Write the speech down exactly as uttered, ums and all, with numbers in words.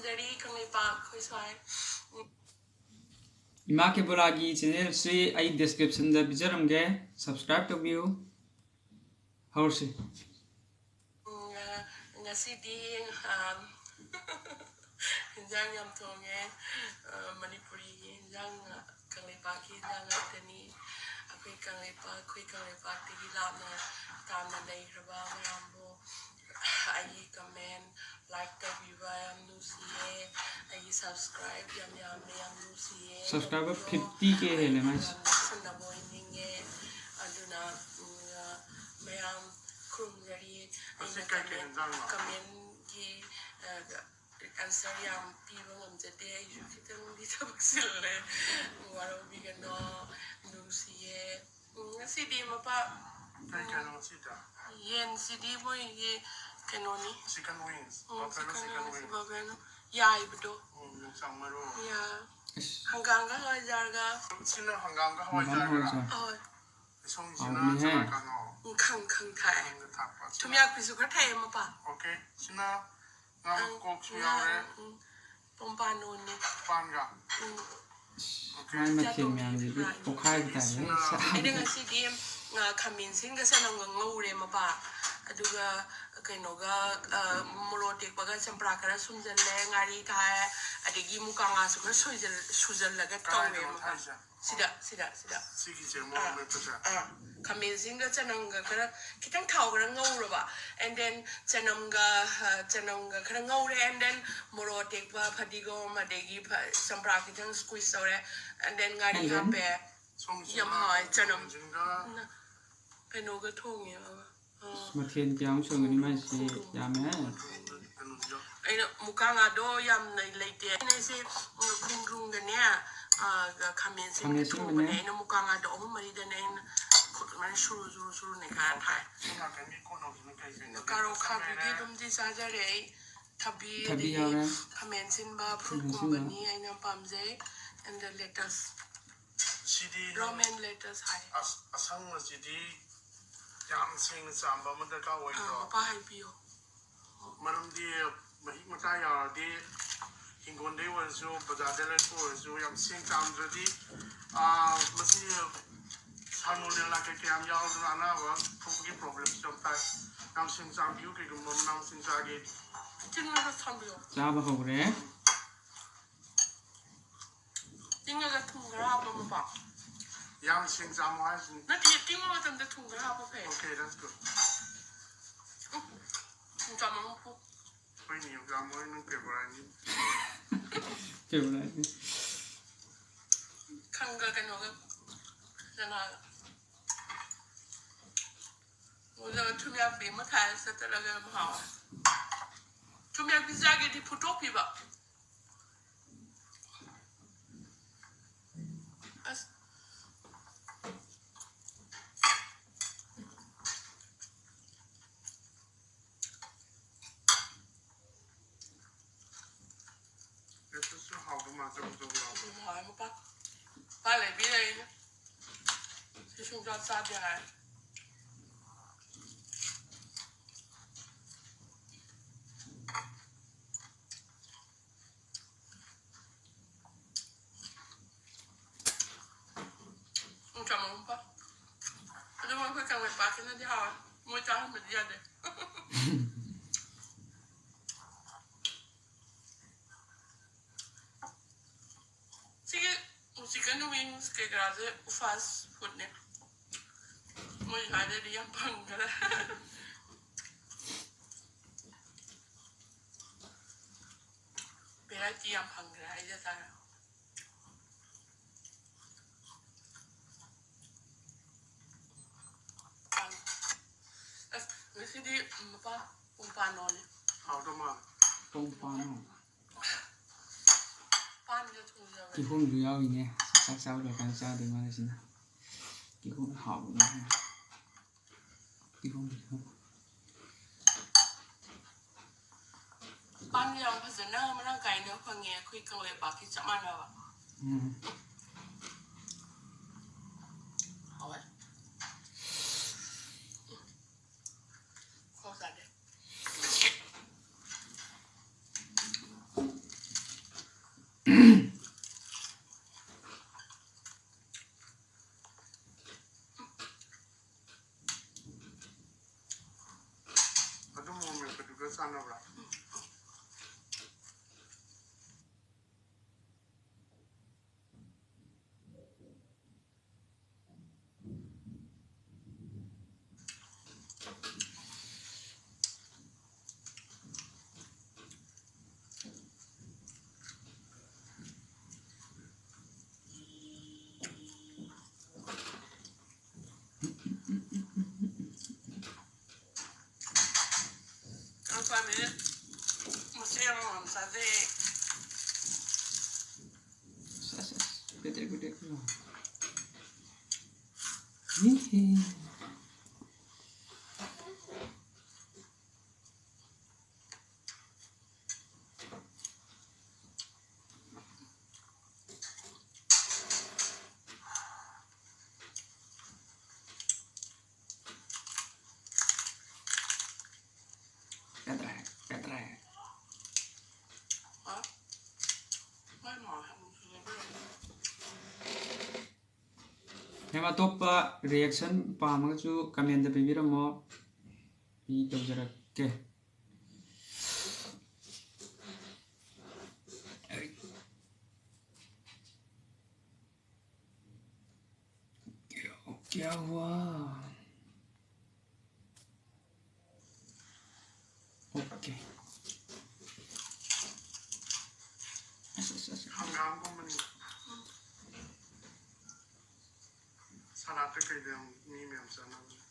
ꯀꯔꯤ ꯀꯪꯂꯩꯄꯥꯛ ꯑꯩꯈꯣꯏ ꯁ꯭ꯋꯥꯏ꯫ ꯏꯃꯥ ꯀꯦꯕꯣꯂꯥꯒꯤ ꯆꯦꯅꯦꯜꯁꯤ ꯑꯩ ꯗꯤꯁꯀ꯭ꯔꯤꯞꯁꯟꯗ ꯄꯤꯖꯔꯝꯒꯦ, ꯁꯕꯁꯀ꯭ꯔꯥꯏꯕ ꯇꯧꯕꯤꯌꯨ꯫ ꯍꯧꯔꯁꯤ꯫ ꯎꯝ, ꯑ, ꯉꯁꯤꯗꯤ, ꯑ, ꯏꯟꯖꯥꯡ ꯌꯥꯝ ꯊꯣꯡꯉꯦ꯫ ꯑ, ꯃꯅꯤꯄꯨꯔꯤꯒꯤ ꯏꯟꯖꯥꯡ, ꯑ, ꯀꯪꯂꯩꯄꯥꯛꯀꯤ ꯏꯟꯖꯥꯡ ꯉꯥꯛꯇꯅꯤ꯫ ꯑꯩꯈꯣꯏ ꯀꯪꯂꯩꯄꯥꯛ, ꯑꯩꯈꯣꯏ ꯀꯪꯂꯩꯄꯥꯛꯇꯒꯤ ꯂꯥꯞꯅ ꯇꯥꯝꯅ ꯂꯩꯈ꯭ꯔꯕ ꯃꯌꯥꯝꯕꯨ ꯑꯩꯒꯤ ꯀꯃꯦꯟ ꯂꯥꯏꯛ ꯇꯧꯕꯤꯕ ꯌꯥꯝ ꯅꯨꯡꯁꯤꯌꯦ꯫ ꯑꯩꯒꯤ ꯁꯕꯁꯀ꯭ꯔꯥꯏꯕ ꯌꯥꯝ ꯌꯥꯝꯃꯦ, ꯌꯥꯝ ꯅꯨꯡꯁꯤꯌꯦ꯫ ꯁꯕꯁꯀ꯭ꯔꯥꯏꯕꯔ ꯑꯗꯣ ꯐꯤꯐꯇꯤ ꯀꯦ ꯍꯦꯜꯂꯦ ꯃꯥꯏꯁꯦ꯫ ꯌꯥꯝ ꯅꯛꯁꯟꯅꯕ ꯑꯣꯏꯅꯤꯡꯉꯦ꯫ ꯑꯗꯨꯅ, ꯎꯝ, ꯃꯌꯥꯝ ꯈꯨꯔꯨꯝꯖꯔꯤ꯫ ꯑꯁꯤ ꯑꯩꯅ ꯀꯩ ꯀꯩ ꯀꯃꯦꯟ, ꯏꯟꯖꯥꯡꯅꯣ? ꯀꯃꯦꯟꯒꯤ, ꯑ, ꯑꯟꯁꯔ ꯌꯥꯝ ꯄꯤꯕ ꯉꯝꯖꯗꯦ꯫ ꯑꯩꯁꯨ ꯈꯤꯇꯪꯗꯤ ꯊꯕꯛ ꯆꯤꯜꯂꯦ꯫ ꯋꯥꯔꯧꯕꯤꯒꯅꯣ꯫ ꯅꯨꯡꯁꯤꯌꯦ꯫ ꯎꯝ, ꯉꯁꯤꯗꯤ ꯃꯄꯥ, ꯀꯩ ꯎꯝ, ꯀꯩꯅꯣ ꯉꯁꯤꯗ? ꯌꯦꯟꯁꯤꯗꯤ ꯃꯣꯏꯒꯤ ꯀꯩꯅꯣꯅꯤ꯫ Chicken wings, ꯎꯝ, buffalo chicken chicken wings, wings꯫ Buffalo꯫ ꯌꯥꯏꯕꯗꯣ꯫ ꯎꯝ, ꯌꯣꯡꯆꯥꯛ ꯃꯔꯨ꯫ ꯌꯥ꯫ ꯑꯁ꯫ ꯍꯪꯒꯥꯝꯒ ꯍꯋꯥꯏꯖꯥꯔꯒ꯫ ꯁꯤꯅ ꯍꯪꯒꯥꯝꯒ ꯍꯪꯒꯥꯝ ꯍꯋꯥꯏꯖꯥꯔꯒ? ꯍꯋꯥꯏꯖꯥꯔ꯫ ꯑꯍꯣꯏ꯫ ꯁꯣꯝꯒꯤꯁꯤꯅ ꯍꯥꯎꯕꯅꯤꯍꯦ꯫ ꯆꯅꯥ ꯀꯥꯡꯍꯧ꯫ ꯎꯝ, ꯈꯪ ꯈꯪ ꯊꯥꯛꯑꯦ꯫ ꯈꯪꯗ ꯊꯥꯛꯄ꯫ ꯁꯤꯅ ꯊꯨꯝꯌꯥꯛꯄꯤꯁꯨ ꯈꯔ ꯊꯥꯛꯑꯦ ꯃꯄꯥ꯫ ꯑꯣꯀꯦ꯫ ꯁꯤꯅ ꯉꯥ ꯑꯪ, ꯃꯀꯣꯛꯁꯨ ꯉꯥ, ꯌꯥꯎꯔꯦ꯫ ꯎꯝ, ꯄꯣꯝꯄꯥꯟ ꯅꯣꯟꯅꯦ꯫ ꯄꯥꯟꯒ꯫ ꯎꯝ꯫ ꯑꯣꯀꯦ꯫ ꯃꯥꯏ ꯃꯊꯦꯜ ꯃꯌꯥꯝꯁꯤꯗꯤ ꯄꯣꯛꯈꯥꯏꯕ ꯇꯥꯔꯦ꯫ ꯁꯤꯅ ꯑꯩꯅ ꯉꯁꯤꯗꯤ, ꯑ, ꯈꯥꯃꯦꯟ ꯑꯁꯤꯟꯒ ꯆꯅꯝꯒ ꯉꯧꯔꯦ ꯃꯄꯥ꯫ ꯑꯗꯨꯒ ꯀꯩꯅꯣꯒ, ꯑ, ꯃꯣꯔꯣꯛ ꯑꯇꯦꯛꯄꯒ ꯆꯝꯄ꯭ꯔꯥ ꯈꯔ ꯁꯨꯝꯖꯜꯂꯦ, ꯉꯥꯔꯤ ꯊꯥꯛꯑꯦ, ꯑꯗꯒꯤ ꯃꯨꯀꯥ ꯉꯥꯁꯨ ꯈꯔ ꯁꯣꯏꯖꯜ-, ꯁꯨꯖꯜꯂꯒ ꯇꯧꯔꯦ ꯀꯗꯥꯏꯗꯅꯣ ꯃꯄꯥ꯫ ꯊꯥꯛꯏꯁꯦ? ꯁꯤꯗ, ꯁꯤꯗ, ꯁꯤꯗ꯫ ꯁꯤꯒꯤꯁꯦ ꯃꯣꯔꯣꯛ ꯑꯥ, ꯃꯦꯠꯄꯁꯦ? ꯑꯥ꯫ ꯈꯥꯃꯦꯟ ꯑꯁꯤꯟꯒ ꯆꯅꯝꯒ ꯈꯔ ꯈꯤꯇꯪ ꯊꯥꯎ ꯈꯔ ꯉꯧꯔꯕ, and then ꯆꯅꯝꯒ, ꯑ, ꯆꯅꯝꯒ ꯈꯔ ꯉꯧꯔꯦ, and then ꯃꯣꯔꯣꯛ ꯑꯇꯦꯛꯄ, ꯐꯗꯤꯒꯣꯝ, ꯑꯗꯒꯤ ꯐ-, ꯆꯝꯄ꯭ꯔꯥ ꯈꯤꯇꯪ squeeze ꯇꯧꯔꯦ, and then ꯉꯥꯔꯤ And then? ꯍꯥꯞꯄꯦ꯫ ꯁꯣꯝꯒꯤꯁꯤꯅ ꯌꯥꯝ ꯍꯥꯎꯋꯦ, ꯆꯅꯝ꯫ ꯈꯥꯃꯦꯟ ꯑꯁꯤꯟꯒ ꯅ-, ꯀꯩꯅꯣꯒ ꯊꯣꯡꯉꯦ, ꯑ, ꯑ, ꯑꯁ, ꯃꯊꯦꯜ ꯀꯌꯥꯃꯨꯛ ꯁꯨꯔꯝꯒꯅꯤ ꯃꯥꯏꯁꯤ, ꯈꯣꯡꯗ꯭ꯔꯨꯝ꯫ ꯌꯥꯝꯃꯦꯍꯦ꯫ ꯀꯩꯅꯣꯁꯤꯒ꯫ ꯑꯩꯅ ꯃꯨꯀꯥ ꯉꯥꯗꯣ ꯌꯥꯝꯅ ꯂꯩꯇꯦ꯫ ꯑꯩꯅ ꯑꯩꯁꯦ, ꯎꯝ, ꯈꯣꯡꯗ꯭ꯔꯨꯝꯒꯅꯦ, ꯑ, ꯈꯥꯃꯦꯟ ꯑꯁꯤꯟꯕ ꯈꯥꯃꯦꯟ ꯑꯁꯤꯟꯕꯅꯦ꯫ ꯊꯣꯡꯕꯅꯦ꯫ ꯑꯩꯅ ꯃꯨꯀꯥ ꯉꯥꯗꯣ ꯑꯍꯨꯝ ꯃꯔꯤꯗꯅꯦ ꯑꯩꯅ ꯈꯨꯠ ꯑꯗꯨꯃꯥꯏꯅ ꯁꯨꯔꯨ ꯁꯨꯔꯨ ꯁꯨꯔꯨ ꯅꯩꯈꯥꯏꯔ ꯊꯥꯏ꯫ ꯁꯣꯝ ꯅꯥꯀꯟꯒꯤ ꯀꯣꯠꯅꯕꯁꯤꯅ ꯀꯩ ꯀꯩꯅꯣ? ꯀꯥꯔꯣꯠ ꯈꯥꯕꯤꯗꯤ ꯂꯩꯔꯦ꯫ ꯑꯗꯨꯝꯗꯤ ꯆꯥꯖꯔꯦ ꯑꯩ꯫ ꯊꯕꯤ, ꯊꯕꯤ ꯑꯗꯒꯤ ꯌꯥꯎꯔꯦ꯫ ꯈꯥꯃꯦꯟ ꯑꯁꯤꯟꯕ, ꯈꯥꯃꯦꯟ ꯑꯁꯤꯟꯕ꯫ ꯐ꯭ꯔꯨꯠꯀꯨꯝꯕꯅꯤ ꯑꯩꯅ ꯄꯥꯝꯖꯩ꯫ And the lettuce꯫ ꯁꯤꯗꯤ ꯅꯪ Roman lettuce ꯍꯥꯏ꯫ ꯑꯁ-, ꯑꯁꯪꯕꯁꯤꯗꯤ ꯌꯥꯝ ꯁꯦꯡꯅ ꯆꯥꯝꯕ ꯑꯃ ꯗꯔꯀꯥꯔ ꯑꯣꯏꯗ꯭ꯔꯣ? ꯑꯥ, ꯃꯄꯥ ꯍꯥꯏꯕꯤꯌꯣ꯫ ꯃꯔꯝꯗꯤ ꯃꯍꯤꯛ ꯃꯇꯥꯏ ꯌꯥꯎꯔꯗꯤ ꯍꯤꯡꯒꯣꯜꯗꯩ ꯑꯣꯏꯔꯁꯨ, ꯕꯖꯥꯔꯗ ꯂꯩꯔꯛꯄ ꯑꯣꯏꯔꯁꯨ, ꯌꯥꯝ ꯁꯦꯡ ꯆꯥꯝꯗ꯭ꯔꯗꯤ, ꯑꯥ, ꯃꯁꯤ salmonella ꯀꯩꯀꯩ ꯌꯥꯝ ꯌꯥꯎꯗꯅ ꯑꯅꯥꯕ ꯊꯣꯛꯄꯒꯤ problemꯁꯨ ꯌꯥꯝ ꯇꯥꯏ꯫ ꯌꯥꯝ ꯁꯦꯡ ꯆꯥꯝꯕꯤꯌꯨ ꯀꯩꯒꯨꯝꯕ ꯃꯅꯥ ꯃꯁꯤꯡ ꯆꯥꯒꯦꯗꯤ꯫ ꯇꯤꯡꯉꯒ ꯊꯝꯕꯤꯌꯣ꯫ ꯆꯥꯕ ꯍꯧꯔꯦ꯫ ꯇꯤꯡꯉꯒ ꯊꯨꯝ ꯈꯔ ꯍꯥꯞꯄꯣ, ꯃꯄꯥ꯫ ꯌꯥꯝ ꯁꯦꯡ ꯆꯥꯝꯃꯣ ꯍꯥꯏꯁꯤꯅꯤ꯫ ꯅꯠꯇꯦ, ꯇꯤꯡꯕ ꯃꯇꯝꯗ ꯊꯨꯝ ꯈꯔ ꯍꯥꯞꯄ ꯐꯩ꯫ Okay, that's good. ꯎꯝ, ꯊꯨꯝ ꯆꯥꯝꯃꯣ, ꯃꯄꯨ꯫ ꯍꯣꯏꯅꯦ, ꯌꯥꯝ ꯍꯣꯏ, ꯅꯪ favouriteꯅꯤ꯫ Favouriteꯅꯤ꯫ ꯈꯪꯒ ꯀꯩꯅꯣꯒ ꯆꯅꯥꯒ꯫ ꯑꯗꯨꯒ ꯊꯨꯝꯌꯥꯛꯄꯤ ꯑꯃ ꯈꯥꯏꯔ ꯆꯠꯇꯂꯒ ꯌꯥꯝ ꯍꯥꯎꯋꯦ꯫ ꯊꯨꯝꯌꯥꯛꯄꯤ ꯆꯥꯒꯦꯗꯤ ꯐꯨꯠꯇꯣꯛꯄꯤꯕ꯫ ꯑꯁ꯫ ꯑꯗꯨꯁꯨ ꯍꯥꯎꯕ ꯃꯥꯟꯖꯕꯗꯣ ꯂꯥꯎ꯫ ꯎꯝ, ꯍꯥꯎꯋꯦ, ꯃꯄꯥ꯫ ꯃꯄꯥ ꯂꯩꯕꯤꯔꯛꯏꯅꯦ꯫ ꯁꯤ ꯁꯨꯡꯆꯥ ꯆꯥꯗꯦ ꯍꯥꯏ꯫ ꯎꯝ, ꯆꯥꯃꯝꯄ꯫ ꯑꯗꯨꯒ ꯑꯩꯈꯣꯏ ꯀꯪꯂꯩꯄꯥꯛꯀꯤꯅꯗꯤ ꯍꯥꯎꯋꯦ꯫ ꯃꯣꯏ ꯆꯥꯍꯟꯕꯗꯤ ꯌꯥꯗꯦ꯫ ꯁꯤꯒꯤ chicken wings ꯀꯩꯀꯥꯁꯦ fast foodꯅꯦ꯫ ꯃꯣꯏ ꯁ꯭ꯋꯥꯏꯗꯗꯤ ꯌꯥꯝ ꯐꯪꯈ꯭ꯔꯦ꯫ Variety ꯌꯥꯝ ꯐꯪꯈ꯭ꯔꯦ ꯍꯥꯏꯖ ꯇꯥꯔꯦ꯫ ꯑꯁ, ꯉꯁꯤꯗꯤ ꯃꯄꯥ ꯄꯨꯡ ꯄꯥꯟꯅꯣꯅꯦ꯫ ꯍꯥꯎꯗꯧ ꯃꯥꯜꯂꯦ꯫ ꯄꯨꯡ ꯄꯥꯟꯅꯣ꯫ ꯄꯥꯟꯒ ꯊꯣꯡꯖꯕꯅꯦ꯫ ꯀꯤꯍꯣꯝꯁꯨ ꯌꯥꯎꯔꯤꯅꯦ꯫ ꯆꯥꯛ ꯆꯥꯕ ꯂꯣꯏꯔꯀꯥꯟꯗ ꯆꯥꯗꯣꯏ ꯃꯥꯜꯂꯦ ꯁꯤꯅ꯫ ꯀꯤꯍꯣꯝ ꯍꯥꯎꯕꯅꯦ꯫ ꯀꯤꯍꯣꯝ, ꯀꯤꯍꯣꯝ꯫ ꯄꯥꯟ ꯌꯥꯝ ꯐꯖꯅ ꯃꯔꯥꯡ ꯀꯥꯏꯅ ꯐꯪꯉꯦ ꯑꯩꯈꯣꯏ ꯀꯪꯂꯩꯄꯥꯛꯀꯤ ꯆꯞ ꯃꯥꯟꯅꯕ꯫ ꯎꯝ꯫ ꯍꯥꯎꯋꯦ꯫ ꯈꯣꯡ ꯆꯥꯗꯦ꯫ ꯀꯥꯟꯅꯕ꯭ꯔꯥ? ꯌꯥꯝ ꯄꯥꯝꯃꯦ꯫ ꯃꯆꯦ ꯑꯃꯃꯝ ꯆꯥꯖꯩ꯫ ꯑꯁ, ꯑꯁ, ꯑꯁ꯫ ꯄꯦꯗ꯭ꯔꯦꯛ, ꯄꯦꯗ꯭ꯔꯦꯛ꯫ ꯏꯍꯦ꯫ ꯌꯥꯗ꯭ꯔꯦ, ꯌꯥꯗ꯭ꯔꯦ꯫ ꯃꯦꯝ, ꯑꯇꯣꯞꯄ reaction ꯄꯥꯝꯃꯒꯁꯨ comment ꯄꯤꯕꯤꯔꯝꯃꯣ, ꯑꯩ ꯇꯧꯖꯔꯛꯀꯦ꯫ क्या हुआ? OK. ꯑꯁ, ꯑꯁ, ꯑꯁ꯫ ꯍꯪꯒꯥꯝꯒꯨꯝꯕꯅꯤ꯫ ꯁꯂꯥꯠꯇ ꯀꯩꯗ ꯌꯥꯝ ꯃꯤ ꯃꯌꯥꯝ ꯆꯥꯅꯕꯅꯦ꯫